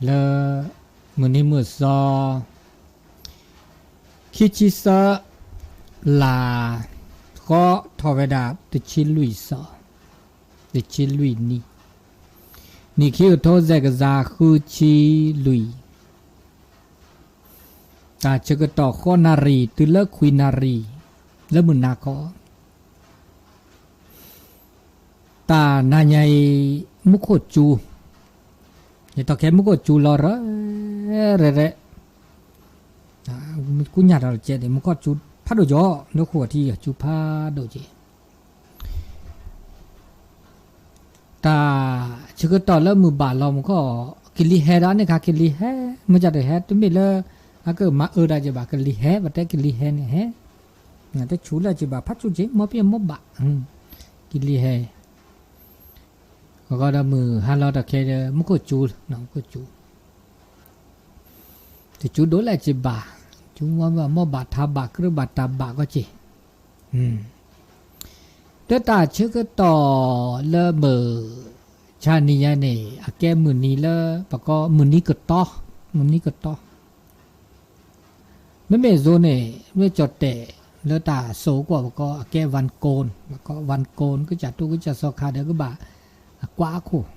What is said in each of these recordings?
လၢ မုၢ်နံၤမုၢ်သီ ခံဆံသၢ လါ ဃီ ထီၣ်ဝဲဒၣ် တဆံလွံၢ်သီ, တဆံလွံၢ်နံၣ်, နံၣ်ခံကထိ စဲးကစၢ် ဃုဆံလွံၢ်, တၢ်ဆၢကတီၢ်ဃိးနၣ်ရံၣ် တုၤလၢခွံနၣ်ရံၣ် လၢမုၢ်နၤခီ တၢ်နၤညါအံၤ မူခိၣ်စူၤ, ယတီၢ်ခဲ မူခိၣ်စူၤလီၤရၢရဲရဲ, ကူညၣ်တၢ်လီၤကဲးန့ၣ် မူခိၣ်စူၤဖးဒိၣ်ကီး လၢဃိာ်ထံ စူၤဖးဒိၣ်ကီး, တၢ်ဆၢကတီၢ်လၢမုၢ်ဘၣ်လီၤမူခိၣ် ကလံၤဟဲဒီးန့ၣ်ခါ ကလံၤဟဲ, မ့ၢ်ကတၢၢ်ဟဲ တမ့ၢ်လၢ အကမၤအၢတၢ်က့ၤဘၣ် ကလံၤဟဲ ပတဲကလံၤဟဲန့ၣ်ဟဲ, တဆူၣ်လၢက့ၤဘၣ် ဖးဆူၣ်က့ၤ မီၢ်ပ့ၢ်မီၢ်ဘၣ်, ကလံၤဟဲ အဃိဒီးမုၢ်ဟါလီၤတၢ်ခဲဒီး မူခိၣ်စူၤ, မူခိၣ်စူၤ, တစူၤဒိၣ်လဲၣ်က့ၤဘၣ်, စူၤမီၢ်ဘၣ် မီၢ်ဘၣ်ထါဘၣ် ကြၢးဘၣ်တၢ်ဘၣ်ကီက့ၤ, လၢတၢ်ဆၢကတီၢ်လၢမုၢ် ဆါနံၤညါန့ၣ် အကဲမုၢ်နံၤလၢ ပကိးမုၢ်နံၤကတီၤ, မုၢ်နံၤကတီၤ မ့မ့ၢ်ယိၤန့ၣ် မ့ၢ်ကၠီၣ်တဲာ်လၢတၢ်စိၤကွီၢ် ပကိးအကဲ วันโกน, ပကိး วันโกน ကစၢ်တူၢ်ကစၢ်စီၤခါဒီးကဘၣ် အကွၢ်အခိၣ်,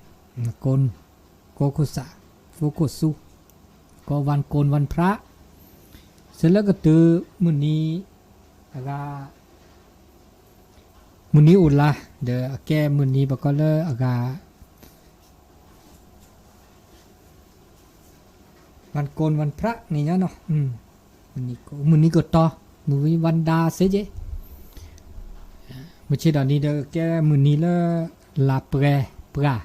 ကိၣ်ခိၣ်စး, ကိၣ်ခိၣ်စူၤ, ကိး วันโกน วันพระ, စံးလၢကတုၤ မုၢ်နံၤ အဂၤ မုၢ်နံၤအိၣ်လါ ဒီးအကဲမုၢ်နံၤ ပကိးလၢအဂၤ วันโกน วันพระ န့ၣ်ညါနီၤ, မုၢ်နံၤကတီၤ, မုၢ်ဝံၤ วันดา စ့ၢ်ကီး, မုၢ်ဆ့ၣ်ဒီးနံၤဒီးကဲမုၢ်နံၤလၢ လါပှဲၤပှၢ်,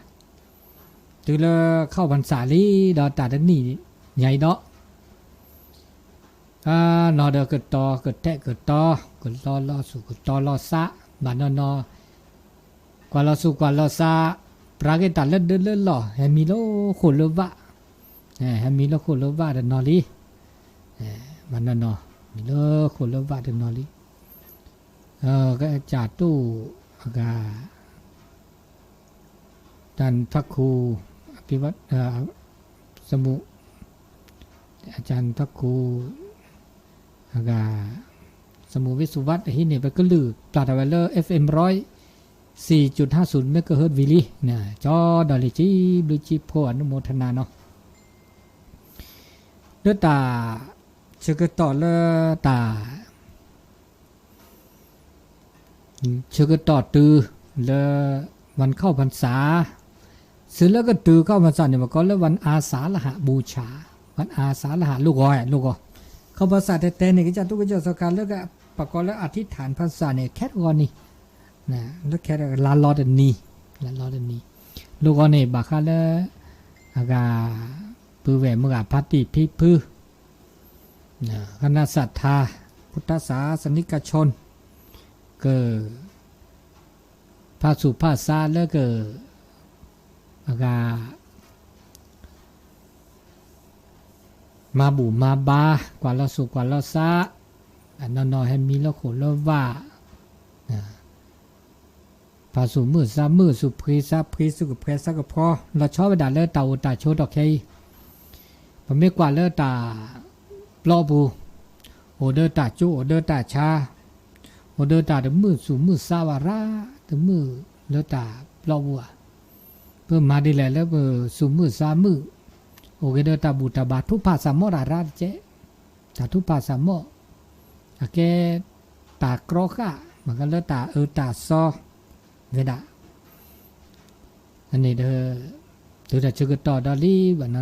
တုၤလၢခီၣ်ဖၣ်စၢ်လံ ဒီးတၢ်တနံၣ်ညါအံၤဒီး အနီၢ်ဒီးကတီၤကတဲာ်ကတီၤ ကလီလီၤဆူၣ်ကတီၤလီၤစး, ဘၣ်နီၢ်နီၢ် ကွၢ်လီၤဆူၣ်ကွၢ်လီၤစး, ပြးက့ၤတၢ်လၢဒၢလၢလီၢ် ဟဲမံလၢဃိာ်လၢဝၣ်, ဟဲမံလၢဃိာ်လၢဝၣ်တနီၤလံ, ဘၣ်နီၢ်နီၢ် မံလၢဃိာ်လၢဝၣ်တနီၤလံ, ကစၢ်တူၢ်အဂၤ อาจารย์พระครู อภิวัฒน์ สมุ อาจารย์พระครู အဂၤ สมุ วิสุวัฒน์ အဟံးန့ၢ်ပကလုၢ် ပျၢ်ထီၣ်ဝဲလၢ เอฟเอ็ม ร้อยสี่จุดห้าศูนย์ เมกะเฮิรตซ์ ဝံၤလံ, ကၠီဒီးလံ ကံဘျုးကံဖှိၣ် อนุโมทนา နီၤ, လၢတၢ် ဆၢကတီၢ်လၢတၢ် ဆၢကတီၢ်တုၤလၢ วันเข้าพรรษา, စံးလၢကတုၤခီၣ်ဖၣ်စၢ်န့ၣ် ပကိးလၢ วันอาสาฬหบูชา, วันอาสาฬห လိၣ်ဂီၤ လိၣ်ဂီၤ, ခီၣ်ဖၣ်စၢ်တဲတဲန့ၣ် ကစၢ်တူၢ်ကစၢ်စီၤခါလၢ ပကိးလၢ อธิษฐานพรรษา န့ၣ် ခဲတဂီၤနံၤ, လၢခဲတဂီၤ လါလီၤတနံၤ, လါလီၤတနံၤ, လိၣ်ဂီၤန့ၣ် ဘၣ်ဃးလၢ အဂၤ ပုၢ်ဝဲၢ်မုၢ်ဂၤဖါတံၢ်ဖံဖု คณะศรัทธา พุทธศาสนิกชน က ဖးဆူၣ်ဖးစးလၢက အဂၤ မၤဘူၣ်မၤဘါ ကွၢ်လီၤဆူၣ်ကွၢ်လီၤစး, အနီၢ်နီၢ်ဟဲမံလၢဃိာ်လၢဝၣ်, ဖးဆူၣ်မုၢ်စးမုၢ် ဆူၣ်ဖှံစးဖှံ ဆူၣ်ကဖှဲစးကဖှီ လီၤဆီဝဲဒၣ်လၢတၢ်အိၣ်တၢ်ဆိးထီၣ်ခဲအံၤ, ပမ့ၢ်ကွၢ်လၢတၢ်ပျီပူၤ, အိၣ်ဒီးတၢ်ကၠိ အိၣ်ဒီးတၢ်ဆါ, အိၣ်ဒီးတၢ်တမုာ်ဆူၣ်မုာ်စးဝဲရၣ် တမုာ်လၢတၢ်ပျီပူၤဧါ, ပမၤဒ်လဲၣ်လၢပဆူၣ်မုာ်စးမုာ်, အိၣ်က့ၤဒီးတၢ်ဘူၣ်တၢ်ဘါ ထူးဖးစၢ်မီၢ်တၢ်ရၣ်တကဲး, တၢ်ထူးဖးစၢ်မီၢ်, အကဲ တၢ်ကြီဃၣ် မ့ၢ်ကလၢတၢ်အၢတၢ်သီ ဝဲဒၣ်, အန့ၣ်ဒီး တုၤတၢ်ဆၢကတီၢ်ဒီးလံဘၣ်